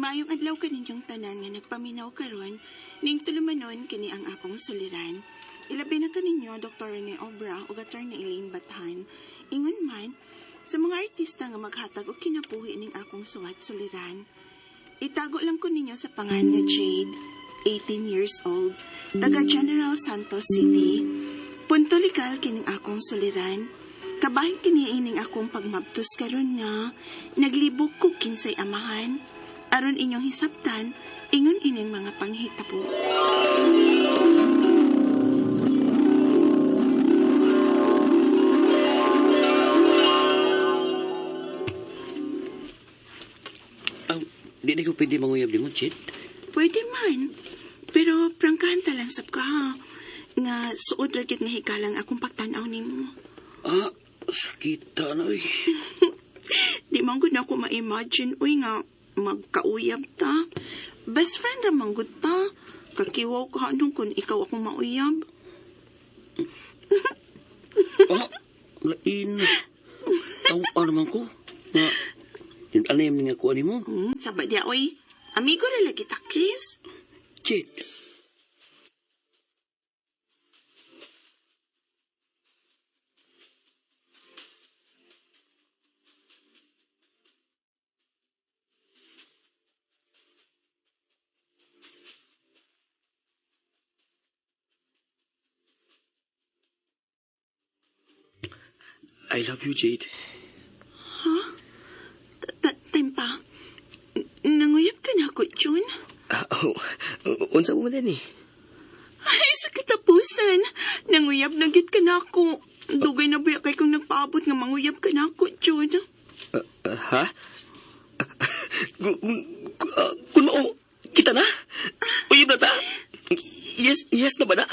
Maayong adlaw kaninyong tanan nga nagpaminaw karon ning tulumanon kini ang akong suliran. Ilabi na kaninyo Dr. Rene Obra ug Attorney Elaine Bathan. Ingon man sa mga artista nga maghatag og kinabuhi ning akong suwat suliran. Itago lang ko ninyo sa pangan nga Jade, 18 years old, taga General Santos City. Punto likal kining akong suliran. Kabahin kini ining akong pagmabtos karon nga naglibog ko kinsay amahan. Aron inyong hisabtan, ingon ining mga panghitabo. Di na ko pwede manguyab ni mo, Jade. Pwede man. Pero prangkahan talang sab ka ha. Nga suod ra gyud nga hikalang akong pagtan-aw nimo. Ah, sakita na, uy. Di man gud na ako ma-imagine uy nga magkauyab ta. Best friend ra man gud ta. Kakiwaw ka anong kung ikaw akong mauyab. Ah, lain. Tawa naman ko. Nga, yun ano yung nga kuha nimo? Saba diya oy. Amigo ra lagi ta, Chris. Jade. I love you, Jade. Ha? Tempa. Nanguyab ka na ako, June? Ah, oh, unsa mo man ni? Ay, sa katapusan. Nanguyab na gid ka na ako. Dugay na buya kay kung nagpaabot nga manguyab ka na ako, June. Ha? Kung mao, kita na? Uyab na ta? Yes, yes na ba na?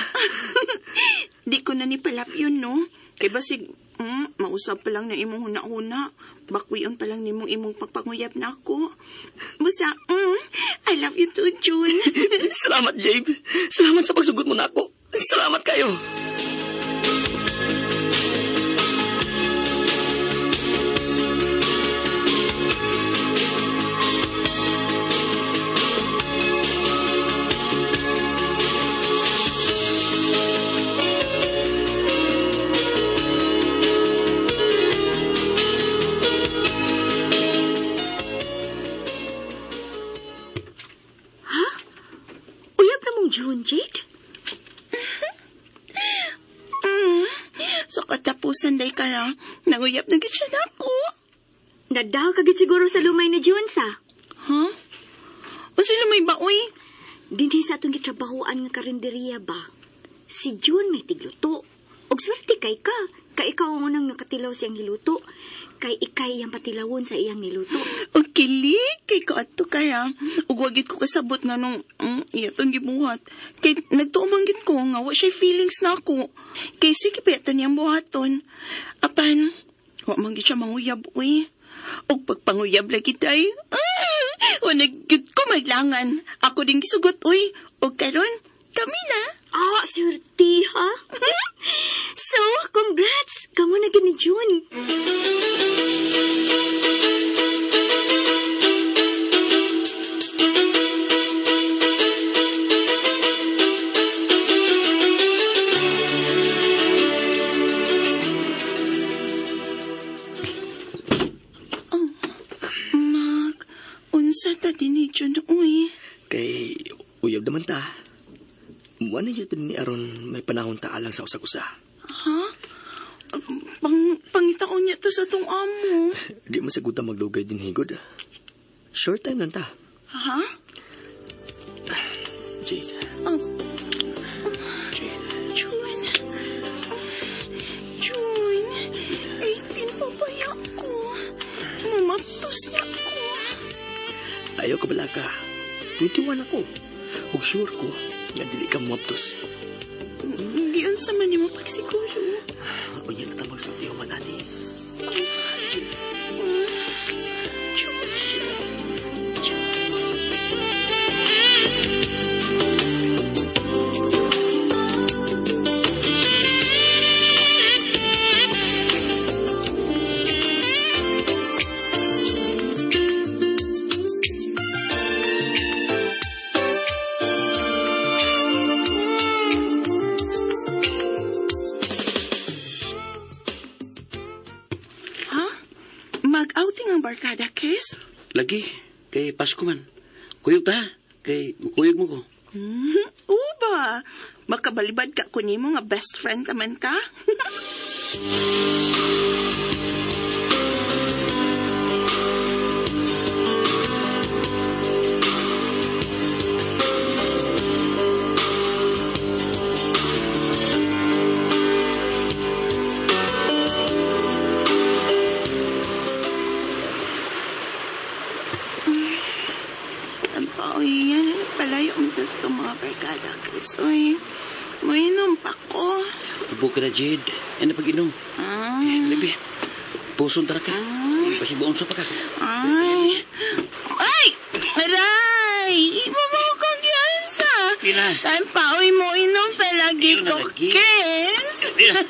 Di ko na ni palap yun, no? Kay basig, mausap pa lang na imong huna-huna. Bakwion pa lang nimong imong pagpanguyab na ako. Basta, I love you too, June. Salamat, Jade. Salamat sa pagsugot mo na ako. Salamat kayo. Ha? Uyab na mong June, Jade? Sa katapusan, day ka ra, nanguyab na gid siya na ako. Nadaw ka gid siguro sa lumay ni June sa. Ha? O sila may baoy? Dinhi sa atong gitrabahoan nga karinderya ba? Si June may tigluto. Og swerte kay ka. Kay ikaw ang unang nakatilaw siyang hiluto. Kay ikay iyang patilawon sa iyang niluto. O kilig kay ko ato ka ra. Ug wa gid ko kasabot nga nung iya tong gibuhat. Kay nagtuo man gid ko nga wa siya feelings na ako. Kay sige pa ito niyang buhaton. Apan, wa man gid siya manguyab uy. Og pagpanguyab lagi day. Wa na gid ko maglangan. Ako din gisugot uy. Og karon kami na. Ah, swerte ha? So, congrats! Kamo na gid ni June. Oh, Mag, unsa ta din ni June uy. Kay uyab naman ta. Wala yun ni aron may panahon ta alang sa usag-usa. Ha? Pangitaon niya to sa tong amo. Di man sagutan maglugay din higod. Short time lang ta. Ha? Jade. Oh, Jade. June. June. 18 pa ba ako? Mamaptos na ako. Ayaw ka bala ka. 21 ako. Ug sure ko nga dili ka muaptos. Giyon sa man nimo pagsiguro. Unya na ta magsulti human ani. June. Lagi, kay Pasko man. Kuyog ta, kay makuyog mo ko. Uba, makabalibad ka ko nimo nga best friend taman ka. Ang pauwi yan, palayo ang tas itong mga barkada, Chris. Uy, mainom pa ko. Ubo ka na, Jade. Ay na pag-inom. Ay, Labi, puson tara ka. Ay. Pasibuon sa pa ka. ay, ay, aray! Iba mo kong yansa. Pila. Tan pauwi mo inom palagi Pila ko, lagi. Chris. Pila.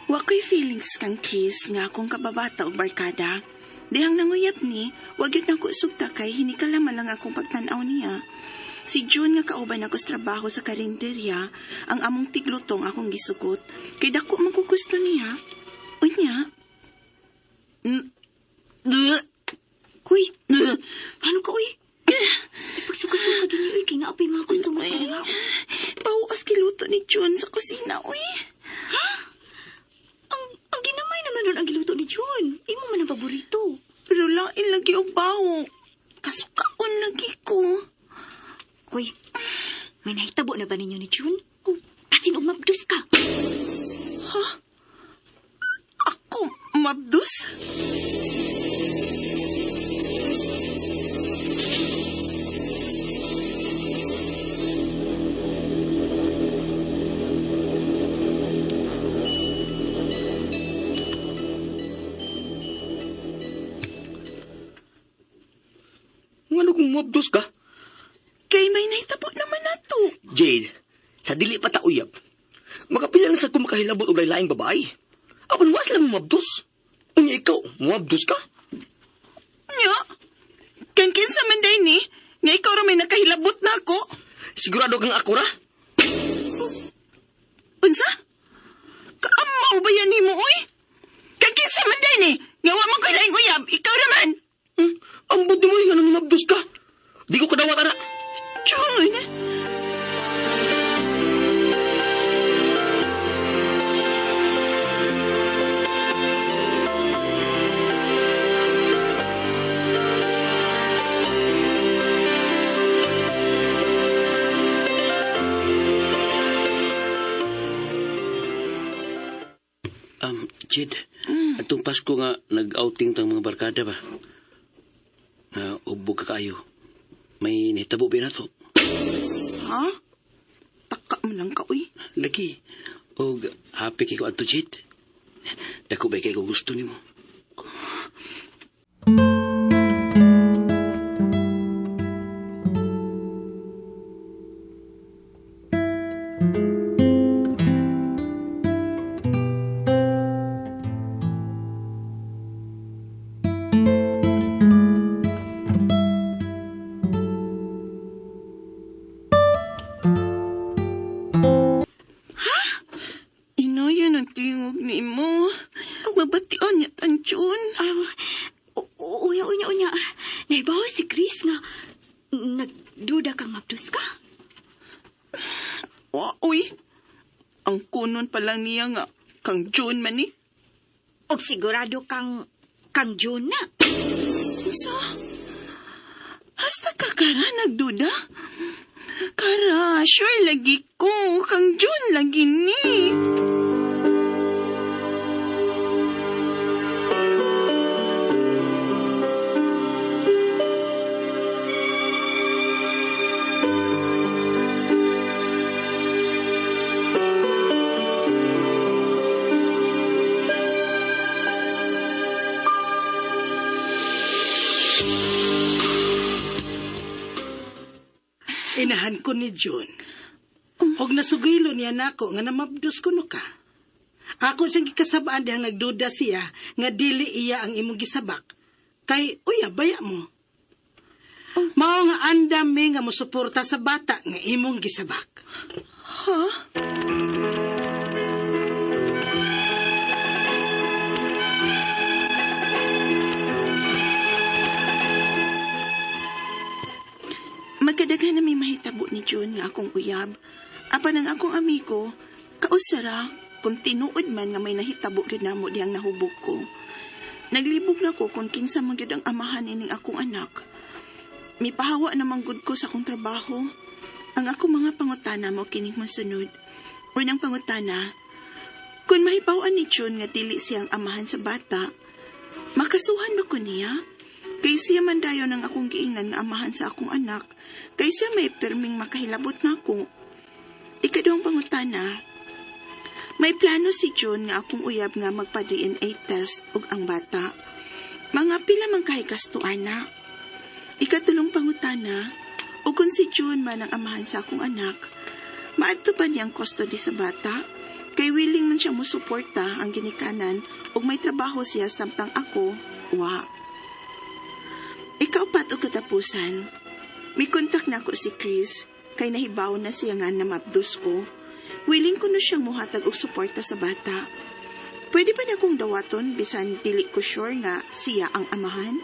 Wa ko'y feelings kang Chris nga akong kababata og barkada. Dihang nanguyab ni, wag yun ako sugta kay hinikala man lang akong pagtanaw niya. Si June nga kauban ako sa trabaho sa karinderya, ang among tiglutong akong gisugot, kay dako man ko gusto niya. Unya. Uy, ano ka, uy? Pagsugat mo ka din, uy, kay naapay mga customer sa mga. Bawas kiluto ni June sa kusina, uy. Ang ginamay naman nun ang giluto ni June. Imo man ang paborito. Pero lain lagi og baho. Kasukaon lagi ko. Uy, may nahitabo na ba ninyo ni June? Oh, asin og mabdus ka. Ha? Ako, mabdus? Ano kung mabdos ka? Kay may nahitabo naman nato. Jade, sa dili pa ta uyab. Makapila na sa kung makahilabot og laing babae. Apan was lang mabdos. Unya ikaw, mabdos ka? Nya? Kang kinsa man day ni, nga ikaw ra may nakahilabot na ako. Sigurado kang ako ra? Unsa? Kaamaw ba yan nimo, oy? Kang kinsa man day ni, nga wa man ko'y laing uyab, ikaw naman. Ambot ni mo, nga nang mabdos ka. Di ko kadawat, ana. John! Jade, atong Pasko nga nag-outing tang mga barkada ba? Nga ubog ka kayo. May nahitabo ba nato? Ha? Taka man lang ka, uy. Lagi. Og happy kay ko adto, Jade. Dako ba kay ko gusto nimo? Inayan ang tingog ni mo. Mabation niya tan June. Ay, unya, unya, unya. Naibaw si Chris nga nagduda kang mabdus ka. Wa, uy. Ang kunon pa lang niya nga kang June man ni. Og sigurado kang June na. Unsa? Hasta ka kara nagduda? Kara, sure lagi ko. Kang June lagi ni. Inahan ko ni June. Og nasugilo niya nako nga namabdos kuno ka. Ako siyang gikasabaan dihang nagduda siya nga dili iya ang imong gisabak. Kay uya baya mo. Mao nga andam mi nga mosuporta sa bata nga imong gisabak. Ha? Magkadaghan na may mahitabo ni June nga akong uyab. Apan ang akong amigo, kausara kung tinuod man nga may nahitabo gyud namo diyang nahubog ko. Naglibog na ko kung kinsa man gyud ang amahan ining akong anak. Mipahawa namang gud ko sa akong trabaho. Ang akong mga pangutana mo kining mosunod. Unang pangutana, kung mahibaw-an ni June nga dili siyang amahan sa bata, makasuhan ba ko niya? Kay siya man dayon ang akong giingnan nga amahan sa akong anak, kay siya may perming makahilabot nako. Ikaduhang pangutana, may plano si June nga akong uyab nga magpa-DNA test og ang bata. Mga pila man kay kasto ana. Ikatulong pangutana, o kung si June man ang amahan sa akong anak, maadto ba niyang custody sa bata? Kay willing man siya musuporta ang ginikanan ug may trabaho siya samtang ako, wa. Ikaupat og katapusan, may kontak na ako si Chris, kay nahibaw na siya nga namabdos ko. Willing ko no siyang muhatag og suporta sa bata. Pwede ba na akong dawaton bisan dili ko sure nga siya ang amahan?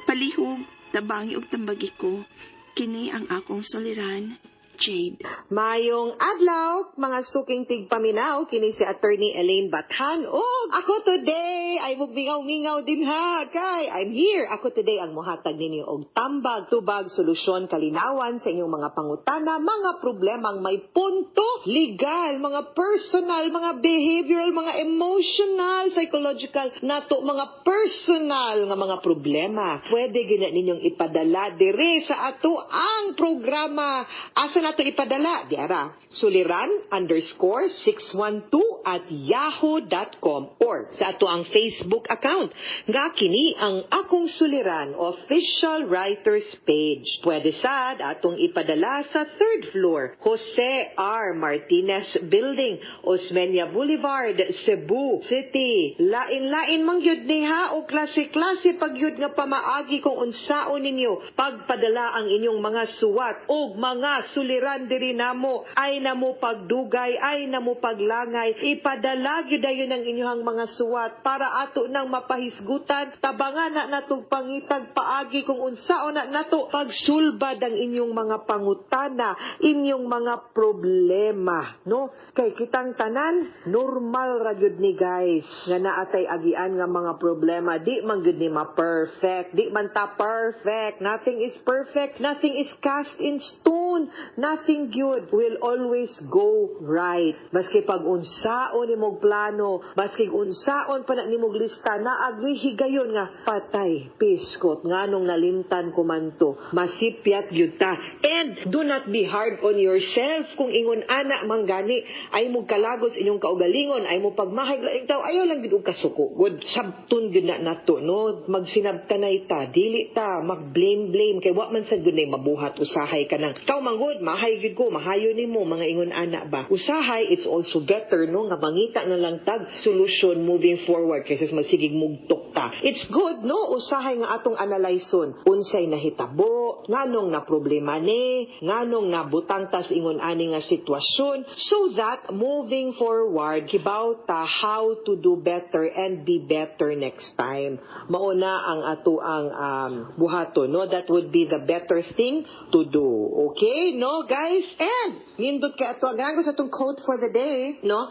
Palihog, tabangi og tambagi ko. Kini ang akong suliran, Jade. Mayong adlaw, mga suking tigpaminaw, kini si Attorney Elaine Bathan. Oh, ako today ay mugmingaw-mingaw din ha, kay I'm here. Ako today ang muhatag ninyo og tambag, tubag, solusyon, kalinawan sa inyong mga pangutana, mga problemang may punto, legal, mga personal, mga behavioral, mga emotional, psychological, nato mga personal nga mga problema. Pwede gina ninyong ipadala dire sa ato ang programa. Asa nato ipadala? Di ara. suliran_612@yahoo.com or sa ato ang Facebook account nga kini ang Akong Suliran Official Writers Page. Pwede sad atong ipadala sa third floor, Jose R. Martinez Building, Osmeña Boulevard, Cebu City. Lain-lain man gyud ni ha o klase-klase pag gyud nga pamaagi kung unsaon ninyo pagpadala ang inyong mga suwat o mga suliran diri namo. Ay namo pagdugay, ay namo paglangay, ipadala gyud dayon ang inyong mga suwat para ato nang mapahisgutan, tabangan na natog pangitag paagi kung unsaon na nato pagsulbad ang inyong mga pangutana, inyong mga problema, no? Kay kitang tanan normal ra gyud ni guys nga naatay agian nga mga problema. Di man gyud ni ma-perfect, di man ta perfect, nothing is perfect, nothing is cast in stone, nothing gyud will always go right. Maski pag unsaon nimog plano, maski unsaon pa na nimog lista, naagyoy higayon nga patay piskot nganong nalimtan ko man to, masipyat gyud ta. And do not be hard on yourself. Kung ingon ana man gani ay mo kalagos inyong kaugalingon, ay mo pagmahay laing tawo, ayaw lang gyud og kasuko gud, sabton gyud na nato, no? Magsinabtanay ta, dili ta mag-blame blame kay wa man sad gyud nay mabuhat. Usahay kanang ikaw man gud, mahay gyud ko, mahayo nimo, mga ingon ana ba. Usahay it's also better, no, nga mangita na lang tag solution moving forward kaysa magsigig mugtok ta. It's good, no, usahay nga atong analyson unsay nahitabo, nganong na problema ni, nganong nabutang tas ingon ani nga sitwasyon, so that moving forward kibaw ta how to do better and be better next time. Mauna ang ato ang buhaton, no? That would be the better thing to do. Okay, no, guys? And nindot kay ato ang sa atong quote for the day, no?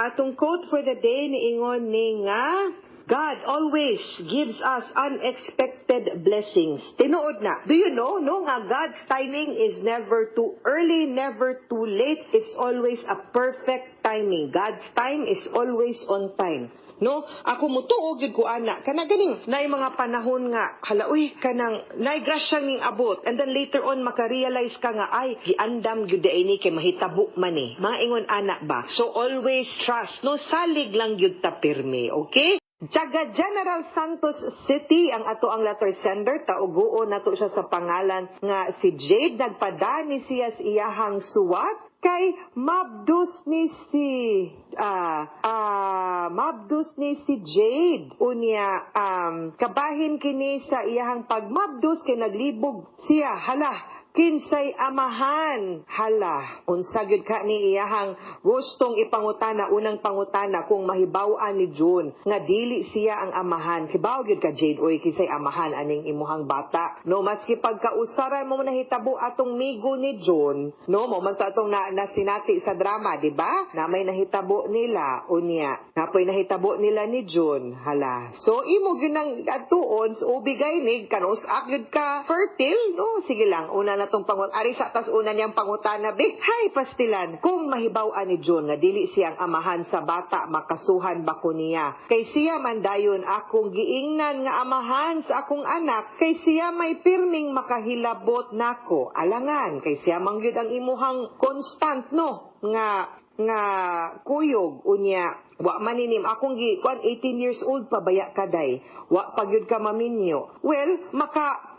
Atong quote for the day niingon ni nga God always gives us unexpected blessings. Tinuod na. Do you know, no, nga God's timing is never too early, never too late. It's always a perfect timing. God's time is always on time. No? Ako mutuo gyud ko ana. Kana ganing naay mga panahon nga hala uy, kanang naay grasya ning abot, and then later on maka-realize ka nga ay giandam gyud diay ni kay mahitabo man ni. Mga ingon ana ba. So always trust, no? Salig lang gyud ta pirmi, okay? Jaga General Santos City ang ato ang letter sender. Tauguon nato siya sa pangalan nga si Jade. Nagpadani siya sa iyahang suwat. Kay mabdus ni si mabdus ni si Jade. Unya, kabahin kini sa iyahang pagmabdus kay naglibog siya, hala, kinsay amahan? Hala, unsa gyud ka ni iyahang gustong ipangutana? Unang pangutana, kung mahibaw-an ni June nga dili siya ang amahan, kibaw gyud ka, Jade, oy, kinsay amahan aning imuhang bata, no? Maski pagkausaran mo nahitabo atong migo ni June, no? Mo man to atong na, nasinati sa drama, di ba, na may nahitabo nila? Unya napoy nahitabo nila ni June. Hala, so imo gyud nang adtuon sa ubigay ni kanus-a gyud ka fertile, no? Sige lang, una na tong pangut ari sa tas una niyang pangutana be. Hay pastilan, kung mahibaw-an ni June nga dili siya ang amahan sa bata, makasuhan ba ko niya? Kay siya man dayon akong giingnan nga amahan sa akong anak, kay siya may pirming makahilabot nako. Alangan kay siya man gyud ang imuhang constant, no, nga kuyog. Unya wa maninim akong gi kuan, 18 years old pa baya kaday, wa pa gyud ka maminyo. Well, maka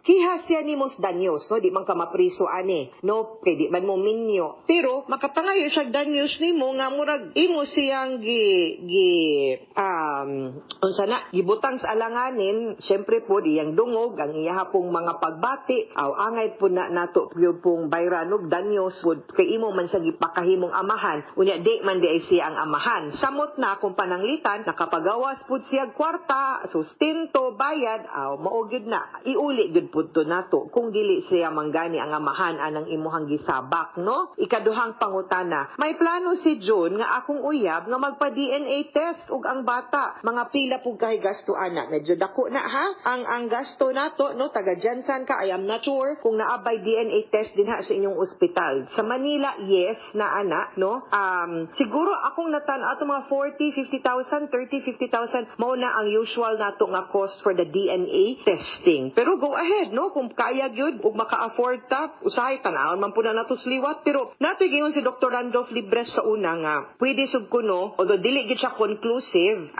kiha siya nimo sa danyos, no? Di man ka mapriso ani, no, kay di man mo minyo, pero makapangayo siya danyos nimo nga murag imo siyang gi gi unsa na, gibutang sa alanganin. Syempre po iyang dungog ang iya pong mga pagbati aw angay po na nato gyud pong bayran og danyos pud kay imo man siya gipakahimong amahan, unya di man di ay siya ang amahan. Samot na kung pananglitan nakapagawas pud siya kwarta, sustento, bayad, aw mao gyud na, iuli gyud pud to nato kung dili siya manggani ang amahan anang imuhang gisabak, no? Ikaduhang pangutana, may plano si June nga akong uyab nga magpa DNA test ug ang bata. Mga pila pug kay gasto ana? Medyo dako na ha ang gasto nato, no? Taga GenSan ka, I am not sure kung naabay DNA test dinha sa inyong ospital. Sa Manila, yes na ana, no? Siguro akong natan ato mga 40, 50,000, 30, 50,000, mao na ang usual nato nga cost for the DNA testing. Pero go ahead, no? Kung kaya gyud ug maka-afford ta, usahay tan-awon man pud na nato sa liwat, pero natoy giingon si Dr. Randolph Libres sa una nga pwede sud kuno, although dili gyud siya conclusive,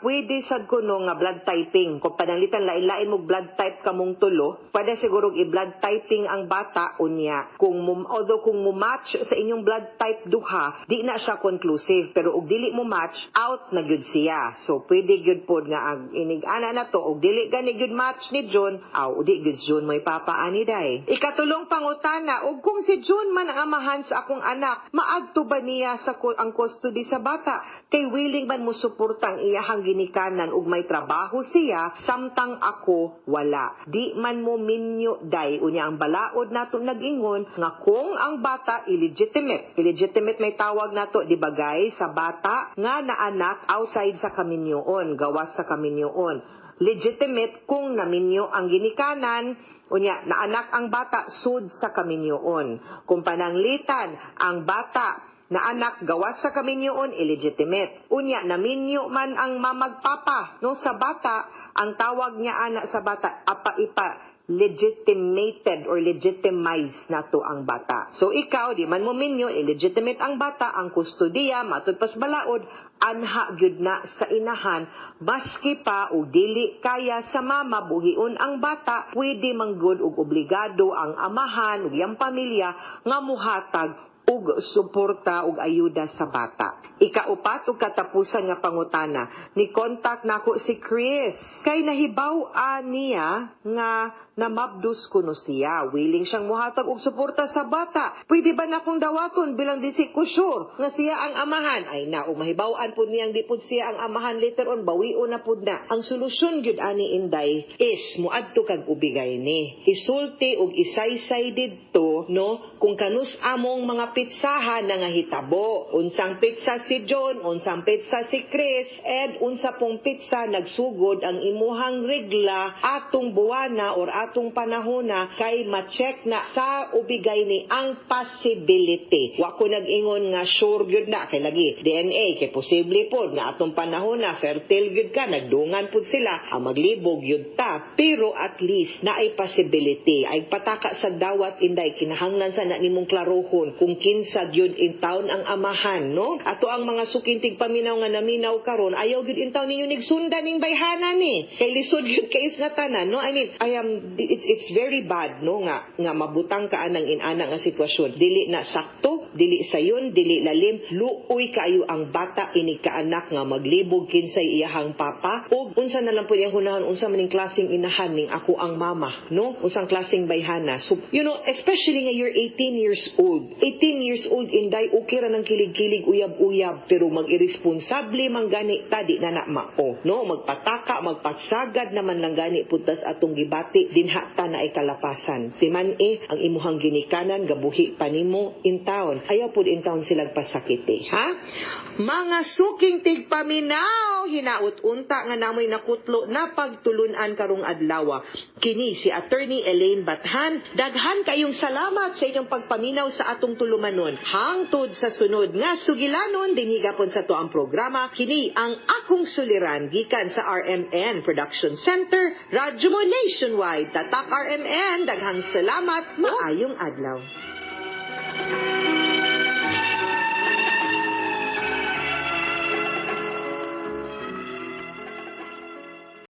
pwede sad kuno nga blood typing. Kung pananglitan lain-lain mo blood type kamong tulo, pwede siguro i-blood typing ang bata. Unya kung although kung mo match sa inyong blood type duha, di na siya conclusive, pero og dili mo match, out na gyud siya. So pwede gyud pod nga ang inig ana na to, og dili gani gyud match ni June, aw di gyud June mo'y papa ani day. Ikatulong pangutana, og kung si June man ang amahan sa akong anak, maadto ba niya sa ang custody sa bata? Kay willing man mo suporta ang iyahang ginikanan ug may trabaho siya samtang ako wala. Di man mo minyo day. Unya ang balaod nato nag-ingon nga kung ang bata illegitimate, illegitimate may tawag nato, di ba guys, sa bata nga naanak outside sa kaminyoon, gawas sa kaminyoon. Legitimate kung naminyo ang ginikanan, unya naanak ang bata sud sa kaminyoon. Kung pananglitan ang bata na anak gawas sa kaminyoon, illegitimate. Unya naminyo man ang mamagpapa, no, sa bata, ang tawag niya ana sa bata apa ipa legitimated or legitimized na to ang bata. So ikaw, di man mo minyo, illegitimate ang bata, ang kustodiya, matud pas balaod, anha gyud na sa inahan, maski pa og dili kaya sa mama buhion ang bata, pwede manggod og obligado ang amahan ug iyang pamilya nga muhatag og suporta ug ayuda sa bata. Ikaupat ug katapusan nga pangutana, ni contact nako si Chris. Kay nahibaw-an niya nga namabdus kuno siya. Willing siyang muhatag og suporta sa bata. Pwede ba nakong dawaton bilang di si ko sure nga siya ang amahan? Ay na, ug mahibaw-an pud niyang di pud siya ang amahan later on, bawion na pud na. Ang solusyon gyud ani, Inday, is muadto kag ubigay ni. Isulti ug isaysay didto, no, kung kanus among mga pitsahan na nga hitabo. Unsang pitsa si John, unsang pitsa si Chris, and unsa pong pitsa nagsugod ang imuhang regla atong buwana or atong panahona, kay ma-check na sa ubigay ni ang possibility. Wa ko nag-ingon nga sure gyud na kay lagi DNA, kay posible pod nga atong panahon na fertile gyud ka, nagdungan pud sila, ang maglibog gyud ta, pero at least naay possibility. Ay pataka sa dawat, Inday, kinahanglan sa na nimong klarohon kung kinsa gyud in town ang amahan, no? Ato ang mga suking tigpaminaw nga naminaw karon, ayaw gyud in town ninyo nigsundan ning bayhana ni. Kay lisod gyud kay nga tanan, no? I mean, I am it's very bad, no, nga mabutang ka anang inana nga sitwasyon. Dili na sakto, dili sayon, dili lalim, luoy kaayo ang bata inig kaanak nga maglibog kinsay iyahang papa ug unsa na lang pud iyang hunahon, unsa man ning klaseng inahan ning ako ang mama, no? Unsang klaseng bayhana. So, especially nga you're 18 years old. 18 years old, inday, okay ra ng kilig-kilig, uyab-uyab, pero mag-irresponsable man gani ta, di na na mao, no? Magpataka, magpasagad naman lang gani puntas atong gibati dinha ta na ay kalapasan. Timan eh ang imuhang ginikanan gabuhi pa nimo in town. Ayaw pud in town silang pasakiti, ha? Mga suking tigpaminaw, hinaut unta nga namoy nakutlo na pagtulunan karong adlaw. Kini si Attorney Elaine Bathan. Daghan kayong salamat sa inyong pagpaminaw sa atong tulumanon. Hangtod sa sunod nga sugilanon dinhi gapon sa to ang programa. Kini ang Akong Suliran gikan sa RMN Production Center, Radyo Mo Nationwide. Tatak RMN, daghang salamat, maayong adlaw.